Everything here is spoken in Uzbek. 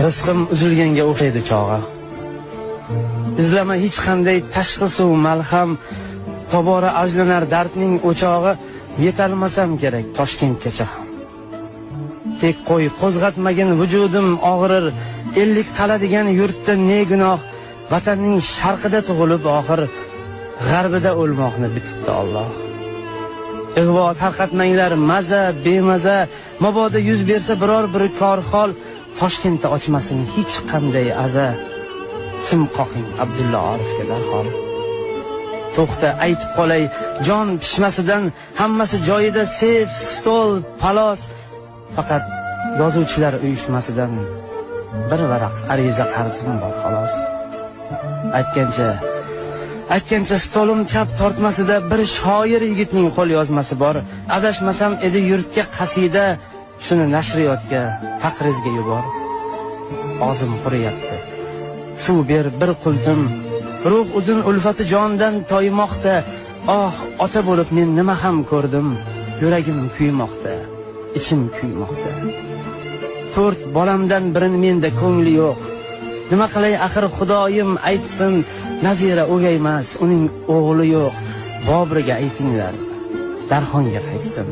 Rizqim uzilganga o'xshaydi chog'i. Izlama hech qanday tashxisu malham, tobora ajlanar dardning o'chog'i, yetalmasam kerak Toshkentgacha ham. Tek qo'y, qo'zg'atmagin, vujudim og'rir, 50 qala degan yurtda ne gunoh, vatanning sharqida tug'ilib oxir g'arbida o'lmoqni bitibdi Alloh. Ig'vo tarqatmanglar maza bemaza, mabodo yuz bersa biror bir korxol, Toshkentda ochmasin hech qanday aza, sim qoqing Abdulla Orifga darhol. To'xta, aytib qolay, jon pishmasidan hammasi joyida, sef, stol, palos, faqat yozuvchilar uyushmasidan bir varaq ariza qarzim bor xolos. Aytgancha stolim chap tortmasida bir shoir yigitning qo'l yozmasi bor. Adashmasam edi yurtga qasida, shuni nashriyotga taqrizga yubor. Og'zim quriyapti. Suv ber bir qultum. Ruh uzun ulfati jondan toymoqda. Oh, ota bo'lib men nima ham ko'rdim. Yuragim kuymoqda, ichim kuymoqda. 4 bolamdan birini menda ko'ngli yo'q. Nima qilay axir Xudoyim aytsin, Nazira o'gay emas, uning o'g'li yo'q. Boburga aytinglar, Darxonga qaytsin.